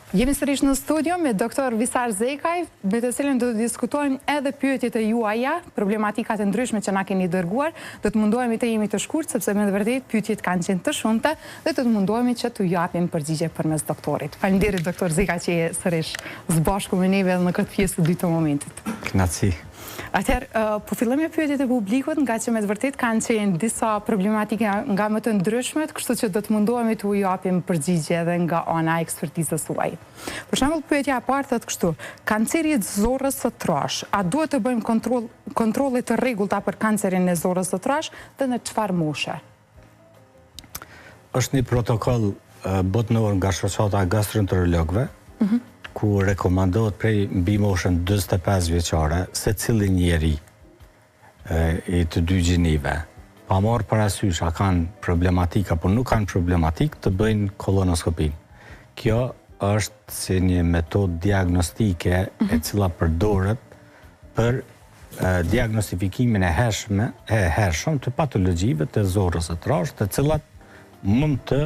Jemi sërish në studio me Dr. Visar Zekaj, me të cilin do të diskutojmë edhe pyetjet e juaja, problematikat e ndryshme që na keni dërguar. Do të mundohemi të jemi të shkurt, sepse me të vërtetë pyetjet kanë qenë të shumta dhe do të mundohemi që t'u japim përgjigje përmes doktorit. Faleminderit Dr. Zekaj që je sërish së bashku me neve edhe në këtë pjesë të dytë të momentit. Kënaqësi. Atëherë, po fillojmë me pyetjet e publikut, ngaqë me të vërtetë kanë qenë disa problematika nga më të ndryshmet, kështu që do të mundohemi t'u japim përgjigje edhe nga ana e ekspertizës suaj. Për shembull, pyetja e parë thotë kështu, kanceri i zorrës së trashë, a duhet të bëjmë kontroll, kontrolle të rregullta për kancerin e zorrës së trashë dhe në çfarë moshe? Është një protokoll botnor nga Shoqata e Gastroenterologëve, mhm. ku rekomandohet prej mbi moshën 45 vjeçare secili njeri i të dy gjinive, pa marrë parasysh a kanë problematikë apo nuk kanë problematikë, të bëjnë kolonoskopinë. Kjo është si një metodë diagnostike e mhm. cila përdoret për diagnostifikimin e hershme, e hershëm të patologjive të zorrës së trashë, të cilat mund të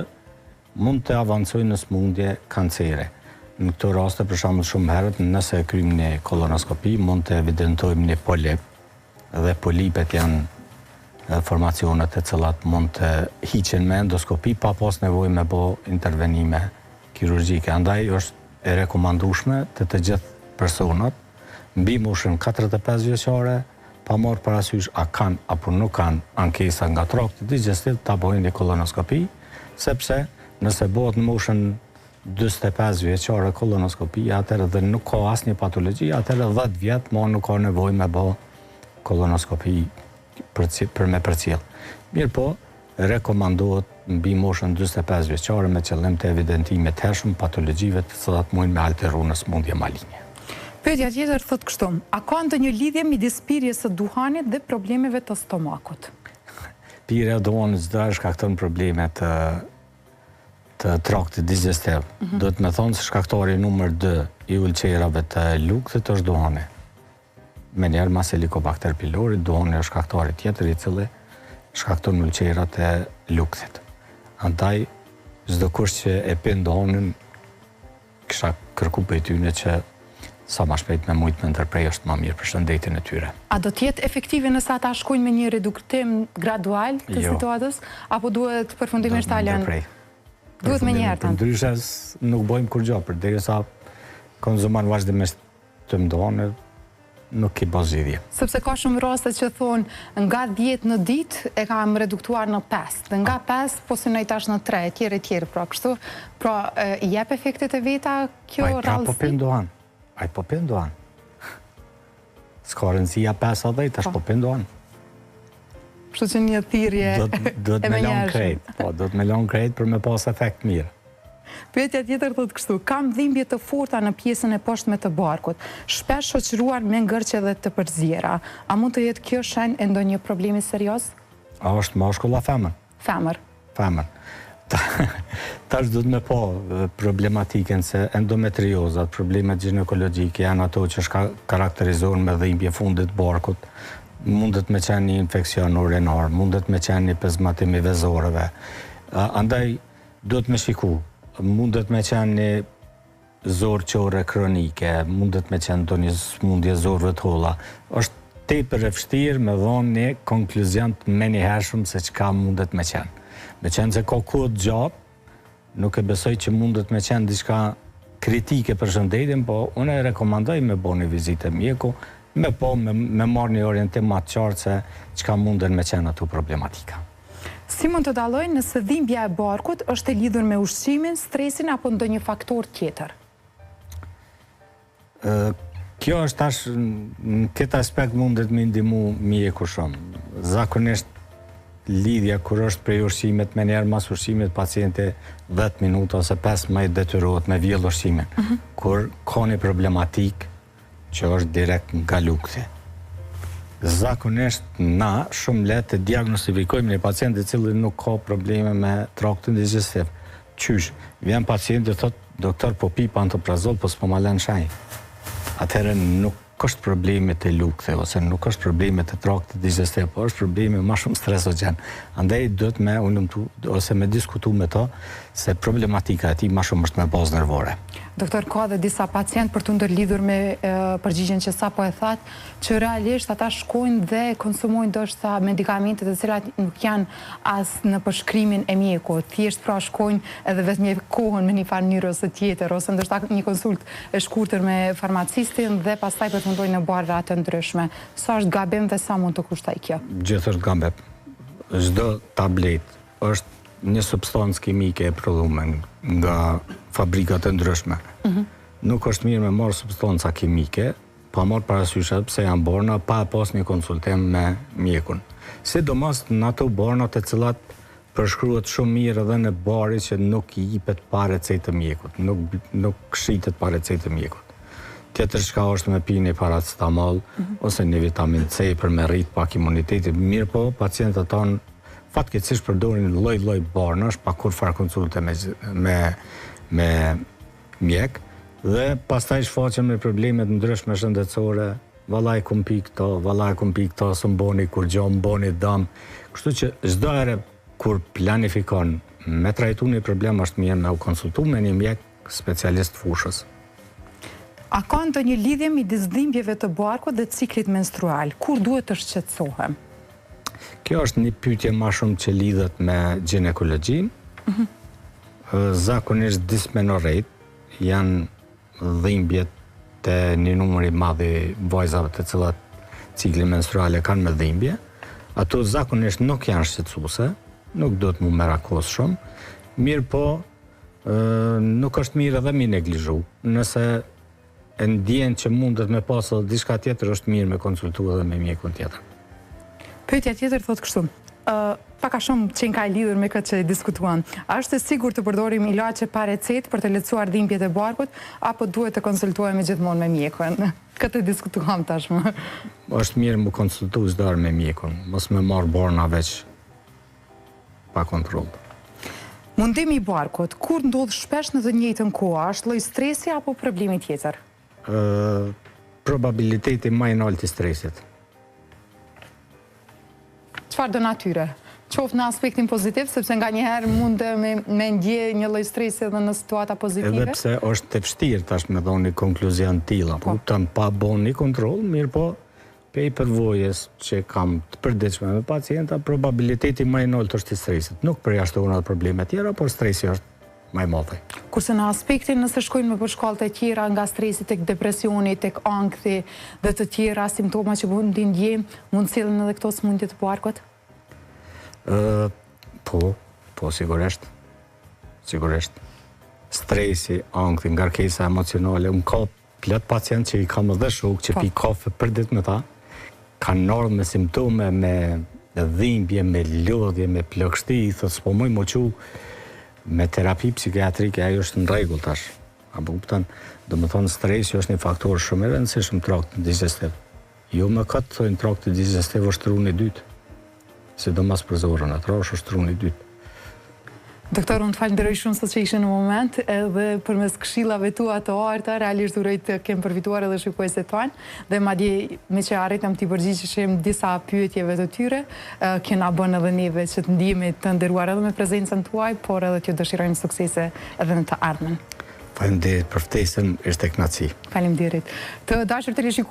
mund të avancojnë në sëmundje kancere. Në këto raste, për shembull, shumë herët, nëse e kryjmë një kolonoskopi, mund të evidentojmë një polip dhe polipet janë formacionet të cilat mund të hiqen me endoskopi pa pas nevojë me bo intervenime kirurgjike. Andaj është e rekomandueshme te të gjithë personat mbi moshën 45 vjeçare, pa marrë parasysh a kanë apo nuk kanë ankesa nga trakti digjestiv ta bojnë një kolonoskopi, sepse nëse bëhet në moshën 45 vjeçare kolonoskopi, atëherë dhe nuk ka asnjë patologji, atëherë 10 vjet ma nuk ka nevojë me bo kolonoskopi për, për me përcjell. Mirëpo, rekomandohet mbi moshën 45 vjeçare me qëllim të evidentimit të hershëm patologjive të cilat mujnë me alteru në sëmundje malinje. Pyetja tjetër thotë kështu, a ka ndonjë lidhje midis pirjes së duhanit dhe problemeve të stomakut? Pirja e duhanit çdo herë shkakton probleme të të traktit digjestiv. Mm -hmm. Duhet me thonë se shkaktari numër 2 i ulqerave të lukthit është duhani. Menjëherë mas Helicobacter pylori, duhani është shkaktari tjetër i cili shkakton ulqerat e lukthit. Andaj, çdokush që e pin duhanin, kisha kërku prej tyne që sa ma shpejt me mujtë me ndërprej është ma mirë për shëndetin e tyre. A do të jetë efektive nëse ata shkojnë me një reduktim gradual të jo. situatës, apo duhet përfundimisht ta lënë? Duhet menjëherë. Përndryshe nuk bojmë kurgjo, përderisa konsumon vazhdimisht Të mdonë, nuk ki bo zgjidhje. Sepse ka shumë raste që thonë nga 10 në ditë e kam reduktuar në 5, dhe nga 5 po synoj tash në 3, e tjerë e tjerë, pra kështu, pra i jep efektet e veta kjo rrallësi? Ai pra po pin duhan, ai po pin duhan. S'ka rëndësi a 5 a 10, tash po, po pin duhan. Kështu që një thirrje e me lanë krejt, po, duhet me lanë krejt për me pas efekt mirë. Pyetja tjetër thotë kështu, kam dhimbje të forta në pjesën e poshtme të barkut, shpesh shoqëruar me ngërçe dhe të përziera. A mund të jetë kjo shenjë e ndonjë problemi serioz? A është mashkull a femër? Femër. Femër. Tash duhet me pa problematikën se endometriozat, problemet gjinekologjike janë ato që shka karakterizohen me dhimbje fundit barkut, mundet me qenë një infeksion urinar, mundet me qenë një pezmatim i vezoreve. Andaj, Duhet me shiku, mundet me qenë një zorrë qorre kronike, mundet me qenë ndonjë smundje zorrëve të holla. është tepër e vështirë me dhonë një konkluzion të menjëhershëm se çka mundet me qenë. Me qenë se ka kohë të gjatë, nuk e besoj që mundet me qenë diçka kritike për shëndetin, po unë e rekomandoj me bo një vizitë te mjeku, me po me, me marrë një orientim ma të qartë se çka munden me qenë ato problematika. Si mund të dalloj nëse dhimbja e barkut është e lidhur me ushqimin, stresin apo ndonjë faktor tjetër? Kjo është tash në këtë aspekt mundet me ndihmu mjeku shumë. Zakonisht lidhja kur është prej ushqimit, menjëherë mas ushqimit pacienti 10 minuta ose 15 detyrohet me vjell ushqimin. Mm -hmm. Kur ka një problematikë që është direkt nga lukthi. Zakonisht na shumë lehtë e diagnostifikojmë një pacient i cili nuk ka probleme me traktin digjestiv. Qysh, vjen pacienti thot, doktor po pi pantoprazol, po s'po ma lën shenjë. Atëherë nuk nuk është problemi te lukthi ose nuk është problemi te trakti digjestiv, po është problemi ma shumë stresogjen. Andaj duhet me hulumtu ose me diskutu me to se problematika e tij ma shumë është me bazë nervore. Doktor, ka dhe disa pacientë për t'u ndërlidhur me përgjigjen që sapo e thatë, që realisht ata shkojnë dhe konsumojnë ndoshta medikamente të cilat nuk janë as në përshkrimin e mjekut, thjesht pra shkojnë edhe vetëmjekohen me një farë mënyrë ose tjetër, ose ndoshta një konsultë e shkurtër me farmacistin dhe pastaj përfundojnë në barna të ndryshme. Sa është gabim dhe sa mund të kushtojë kjo? Gjithë është gabim. Çdo tabletë është një substancë kimike e prodhume nga fabrikat e ndryshme. Mhm. Nuk është mirë me marrë substanca kimike, pa marrë parasysh edhe pse janë barna, pa e pas një konsultim me mjekun. Sidomos në ato barna të cilat përshkruhet shumë mirë edhe në bari që nuk jipet pa recetë të mjekut, nuk, nuk shitet pa recetë të mjekut. Tjetër çka është me pi një paracetamol mm -hmm. ose një vitamin C për me rrit pak imunitetin, mirëpo pacientët tonë fatkeqësisht përdorin lloj-lloj barnash pa kurrfarë konsulte me, me, me mjek dhe pastaj shfaqen me probleme të ndryshme shëndetësore, valla i kom pi këto, valla e kom pi këto, s'më boni kurgjo, më boni dam. Kështu që çdo herë kur planifikon me trajtu një problem është mirë me u konsultu me një mjek specialist të fushës. A ka ndonjë lidhje midis dhimbjeve të barkut dhe ciklit menstrual? Kur duhet të shqetësohem? Kjo është një pyetje ma shumë që lidhet me gjinekologjinë. Mm -hmm. Zakonisht dismenorrejt janë dhimbjet te një numër i madh i vajzave të cilat ciklin menstrual e kanë me dhimbje. Ato zakonisht nuk janë shqetësuese, nuk duhet m'u merakos shumë, mirëpo nuk është mirë edhe m'i neglizhu. Nëse e ndjen që mundet me pas edhe diçka tjetër, është mirë me konsultu edhe me mjekun tjetër. Pyetja tjetër thotë kështu, ë pak a shumë qenka e lidhur me këtë që e diskutuam. A është e sigurt të përdorim ilaçe pa recetë për të lehtësuar dhimbjet e barkut apo duhet të konsultohemi gjithmonë me mjekun? Këtë e diskutuam tashmë. Është mirë m'u konsultu çdo herë me mjekun, mos me marrë barna veç pa kontroll. Mundimi i barkut, kur ndodh shpesh në të njëjtën kohë, a është lloj stresi apo problemi tjetër? Ë probabiliteti ma i naltë i stresit. Çfarëdo natyre? Qoftë në aspektin pozitiv, sepse nganjëherë mund me, me ndje një lloj stresi edhe në situata pozitive. Edhe pse është e vështirë tash me dhonë një konkluzion të tillë, po kupton pa bo një kontroll, mirëpo Prej përvojës që kam të përditshme me pacienta, probabiliteti ma i naltë është i stresit. Nuk përjashtohen edhe probleme tjera, por stresi është ma i madhi. Kurse në aspektin nëse shkojmë nëpër shkallët e tjera, nga stresi tek depresioni, tek ankthi dhe të tjera simptoma që mund t'i ndjejmë, mund të sjellin edhe këto sëmundje të barkut? Ë, po, po sigurisht. Sigurisht. Stresi, ankthi, ngarkesa emocionale, unë ka Plot pacientë që i kam edhe shokë që po. pi kafe për ditë me ta, kanë ardhur me simptome, me dhimbje, me lodhje, me plogështi, thotë s'po muj m'u çu me terapi psikiatrike, ajo është në rregull tash. A po kupton? Domethënë stresi është një faktor shumë i rëndësishëm traktin digestiv. Jo më kot thonë trakti digestiv është truni i dytë. Sidomos për zorrën e trashë është truni i dytë. Doktor, unë të falënderoj shumë sot që ishe në moment edhe përmes këshillave tua të arta, realisht uroj të kenë përfituar edhe shikuesit tanë dhe madje meqë arritëm t'i përgjigjeshim disa pyetjeve të tyre, kjo na bën edhe neve që të ndihemi të nderuar edhe me prezencën tuaj, por edhe t'ju dëshirojmë suksese edhe në të ardhmen. Faleminderit për ftesën, ishte kënaqësi. Faleminderit. Të dashur teleshikues.